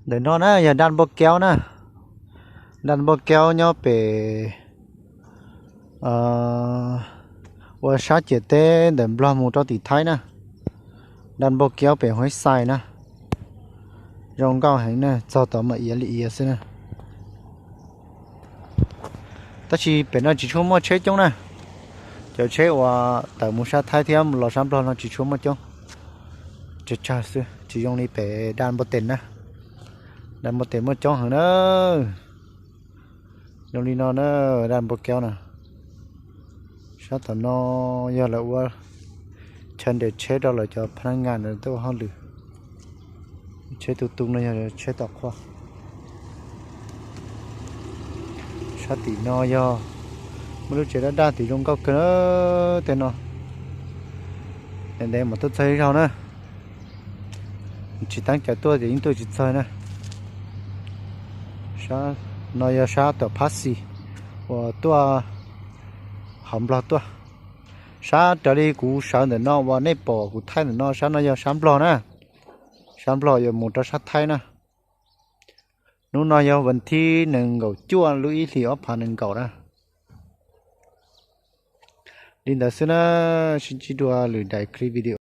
Ntawm no na yog Daj Npauj Kaub na. Daj Npauj Kaub nyob pem ua sab ciam teb ntawm Nplog mus rau tim Thaib na. Daj Npauj Kaub pem Huaib Xais na. Zoo nkauj heev na, txog tod mas iav li iav xwb na. Tab sis pem no tsis tshua muaj tsheb coob na. Cov tsheb uas tawm mus sab Thaib thiab los sab Nplog no tsis tshua muaj coob. Tsawg tsawg xwb, tsis zoo li pem Daj Npauj Tes na. Daj Npauj Tes muaj coob heev na. Zoo li no na, Daj Npauj Kaub na. Sab tom no yog lawv ua chaw nres tsheb rau lawv cov pha na nga ntawd tuaj ua hauj lwm. Tsheb tus tu no yog tsheb tom qhua. Sab tim no yog muaj lub tsev daj daj tim zoo nkauj kawg na. Tej no ntev ntev mam tuaj txog ib zaug na. Tsis teeb cai tuaj ces yeej tuaj tsis txog na. Sab no yog sab tom Phab Xis uas tuaj hauv Nplog tuaj. Sab raws li kuv sawv ntawm no uas nej pom kuv thaij ntawm no, sab no yog sab Nplog na. Sab Nplog yuav mus rau sab Thaib na. Hnub no yog vas thib nees nkaum cuaj lub ib hlis ob phav nees nkaum na. Li ntawd xwb na, sib ntsib dua lwm daim clip video.